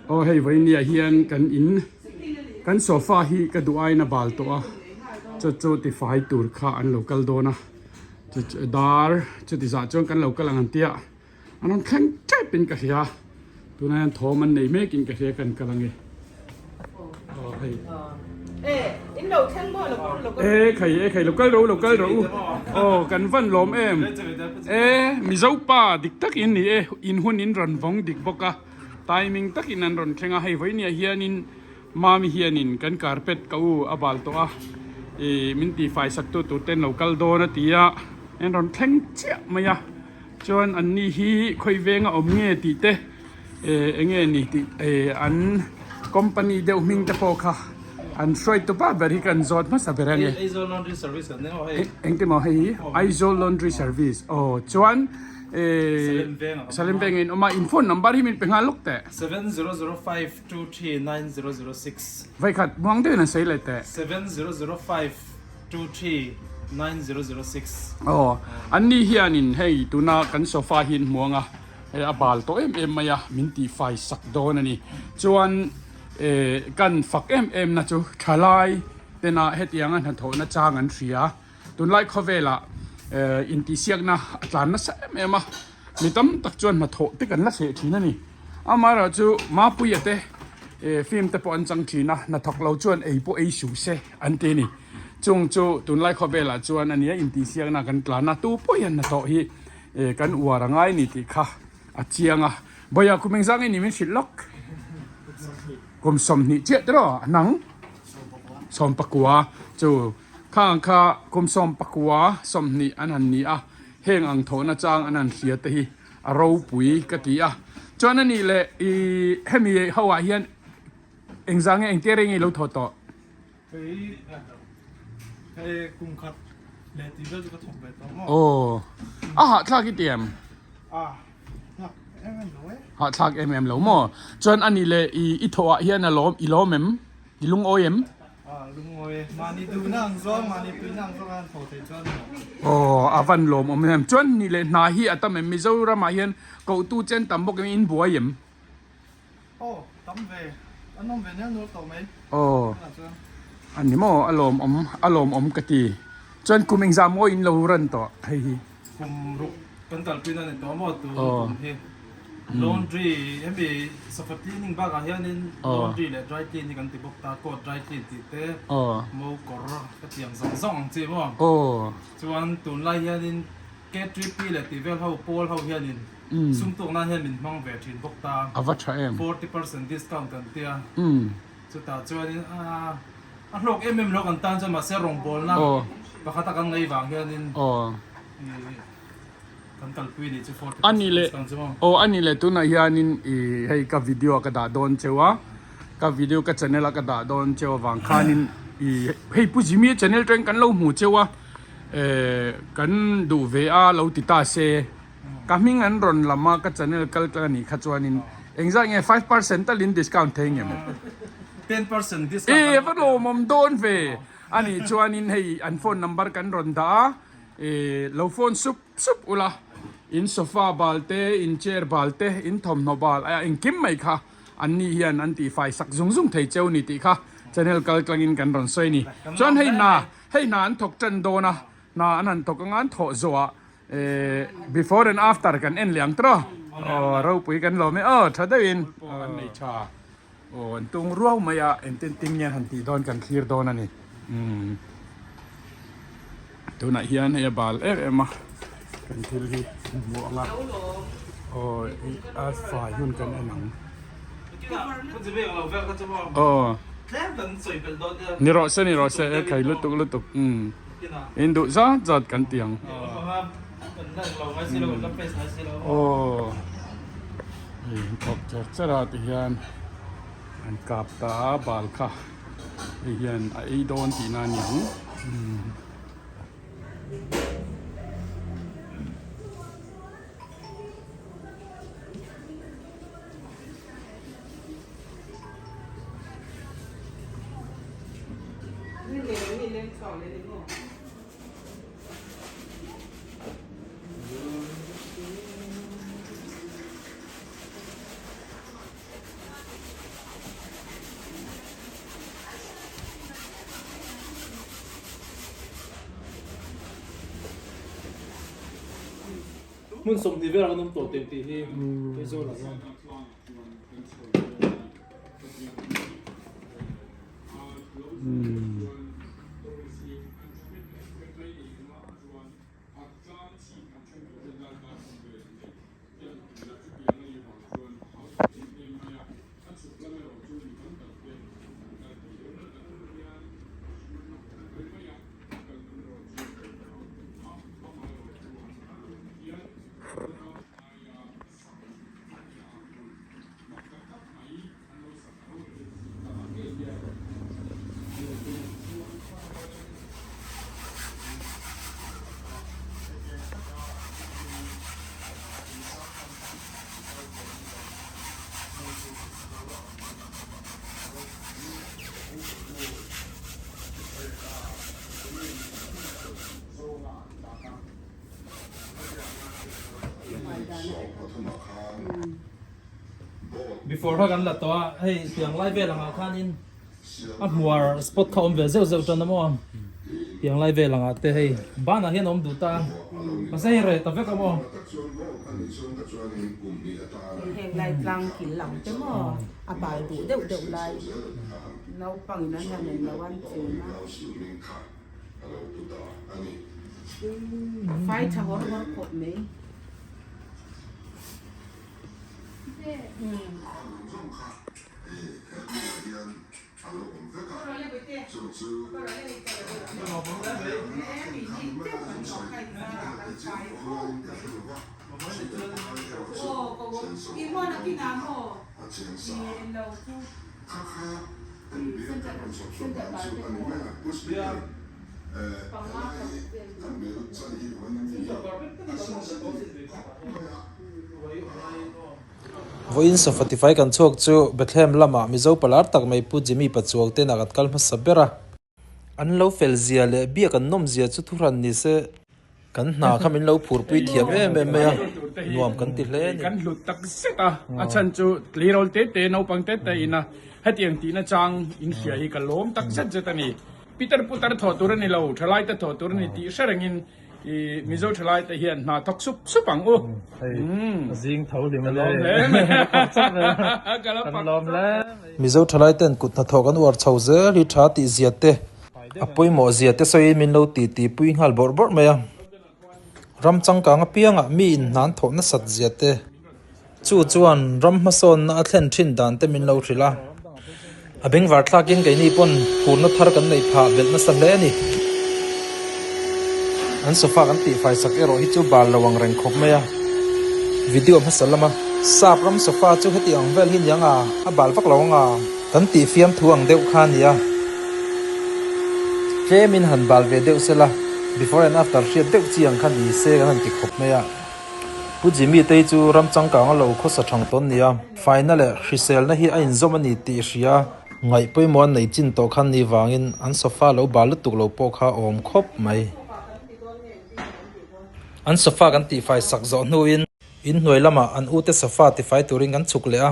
Aw hei vawinia hian kan in kan sofa hi ka duh aiin a bal tawh a chu chu tifai tur kha an lo kal dawn a chu chu dar chuti zah chuan kan lo kal ang an tia an rawn thleng tep in ka hria tunah hian thawm an nei mek in ka hria kan kal ange aw hei e khai e khai lo kal ro lo kal ro u aw kan van lawm em e mizo pa dik tak in ni e in hun in rawn vawng dik bawk a. Timing takin an rawn thleng a, hei vawinia hianin Mami hianin kan carpet ka u a bal tawh a, ih min tihfai sak tu tur ten lo kal dawn a ti a, an rawn thleng chiah mai a, chuan an ni hi khawi venga awm nge tih te eh eng nge ni tih eh an company deuh hming te pawh kha an hruai tu pa ber hi kan zawt hmasa ber a ni. Aizawl Laundry Service kan eng aw hei. Engtimaw hei hi Aizawl Laundry Service aw chuan. Salem Veng a in awm a, in phone number hi min pe nghal lawk teh. 7005239006. Vaikhat muang deuhin an sawi leh teh. 7005239006. Aw, an ni hianin hei tuna kan sofa hi an hmuang a, hei a bal tawh em em mai a, min tihfai sak dawn a ni. Chuan kan fak em em na chu thalai tena hetianga hnathawhna chang an hria. Tunlai khawvelah intihsiakna a tlan nasa em em a, mi tam tak chuan hnathawh te kan la hreh thin a ni. Amaherawh chu Mapuia te film te pawh an chang thin a, hnathawk lo chuan ei pawh ei suh se an ti a ni. Chung chu tunlai khawvelah chuan a nia intihsiakna kan tlan a, tu pawh hian hnathawh hi kan uar a ngai a ni tih kha a chiang a. Bawia kum engzah nge ni min hrilh lawk? Kum 20 chiah tiraw a nang? 14 chu. Khang kha kum 14 20 an han ni a, heng ang thawhna chang an han hria te hi a ropui ka ti a. Chuan a nih leh i hemi ho ah hian engzah nge engtia reng nge i lo thawh tawh? Hei hei kum khat leh tih vel chu ka thawk ve tawh maw? Aw a hahthlak i ti em? A hahthlak em em lo e. Hahthlak em em lo maw? Chuan a nih leh i i thawh ah hian a lawm i lawm em? I lungawi em? Aw a van lawm awm em chuan ni leh hna hi a tam em Mizoram ah hian koh tu chen tam bawk em in buai em? Aw a ni maw a lawm awm a lawm awm ka ti chuan kum engzah maw in lo run tawh hei hi. Kum ruk kan kalpui na ni tawh maw tun kum hi laundry hemi sofa cleaning bakah hianin laundry leh dry clean hi kan ti bawk ta coat dry clean tih te mo kawr ka tiang zawng zawng ang chi maw chuan tunlai hianin K3P leh tih vel ho pawl ho hianin sum tuk nan hian min hmang ve thin bawk ta 40% discount kan tia chutah chuanin a A hlawk em em lo kan tan chuan mahse rawngbawlna pakhat a kan ngaih vang hianin kan kalpui nih chu 40% discount chu maw. Aw a ni leh tunah hianin i hei ka video a ka dah dawn cheu a, ka video ka channel a ka dah dawn cheu avang khanin i hei Pu Jimmy channel teng kan lo hmu cheu a, kan duh ve a lo ti ta se. Ka hming an rawn lam a, ka channel kal tlang a nih kha chuanin engzat nge 5% talin discount thei nge maw? 10% discount E va lawmawm dawn ve a nih chuanin hei an phone number kan rawn dah a, e lo phone sup sup ula, in sofa bal te, in chair bal te, in thawmhnaw bal a engkim mai kha an ni hian an tihfai sak zung zung thei cheu ni tih kha channel kal tlangin kan rawn sawi a ni. Chuan hei hna, hei hna an thawk tan dawn a, hna an han thawk anga an thawh zawhah Eh before and after kan en leh ang tawh aw ropui kan lawm e aw tha deuhin an nei tha aw an tung ruau mai a engtin tin nge han tih dawn kan thlir dawn a ni umm tunah hian hei a bal em em a kan thil hi kan hmu ang a aw a fai hun kan en ang aw ni rawh se ni rawh se e khai lutuk lutuk umm. In duh zat zat kan ti ang. Aw hei an thawk cher cher a ti hian an kap ta a bal kha hei hian a ei dawn tihna a ni ang. Hmun 20 vel an awm tawh teh tih hi Aizawl ah hian. Before kha kan la tawh a, hei tiang lai vel angah khanin a hmuar spot kha awm ve zeuh zeuh tan a maw tiang lai vel angah te hei banah hian a awm duh ta a, mahse hei reh ta vek a maw. Heng lai tlang kil ang te maw a bal duh deuh deuh lai naupang in an han en lo an chen a. Fai tha hawr hawr khawp mai. Vawiin sofa tifai kan chhuak chu Bethlehem lamah Mizo palar tak mai Pu Jimmy Pachuau te inah kan kal hmasa ber a. An lo fel zia leh biak an nawm zia chu thuhran ni se kan hna kha min lo phurpui thiam em em mai a, nuam kan ti hle a ni. Kan hlut tak zet a, a chhan chu tleirawl te te naupang te te ina hetiang tihna chang in hria hi ka lawm tak zet zet a ni. Pitar putar thawh tur a ni lo, thalai te thawh tur a ni tih hre rengin I Mizo thalai te hian hna thawk sup sup ang u. Hei zing tho hlim a le. Kan lawm hle. Mizo thalai ten kut hnathawh kan uar chho zel hi tha tih zia te, a pawimawh zia te sawiin min lo ti ti pui nghal bawrh bawrh mai a. Ram changkang apiangah mi in hnan thawh nasat zia te, chu chuan ram hmasawnna a thlen thin dan te min lo hrilh a. A bengvar thlakin keini pawn phurna thar kan neih phah belh nasa hle a ni. An sofa kan tihfai sak erawh hi chu bal lo ang reng khawp mai a. Video hmasa lama sap ram sofa chu heti ang vel hi niang a, a bal vak lo ang a. Kan tihfiam thu ang deuh kha a ni a. Tlemin han bal ve deuh sela, before and after hriat deuh chi ang kha ni se kan han ti khawp mai a. Pu Jimmy te hi chu ram changkang a lo khawsa thang tawn nia. Faina leh hriselna hi a inzawm a ni tih hria. Ngaih pawimawh an nei chin tawh khan ni vangin an sofa lo bal lutuk lo pawh kha a awm khawp mai. An sofa kan tihfai sak zawh hnuin inhnuai lamah an ute sofa tifai turin kan chhuk leh a.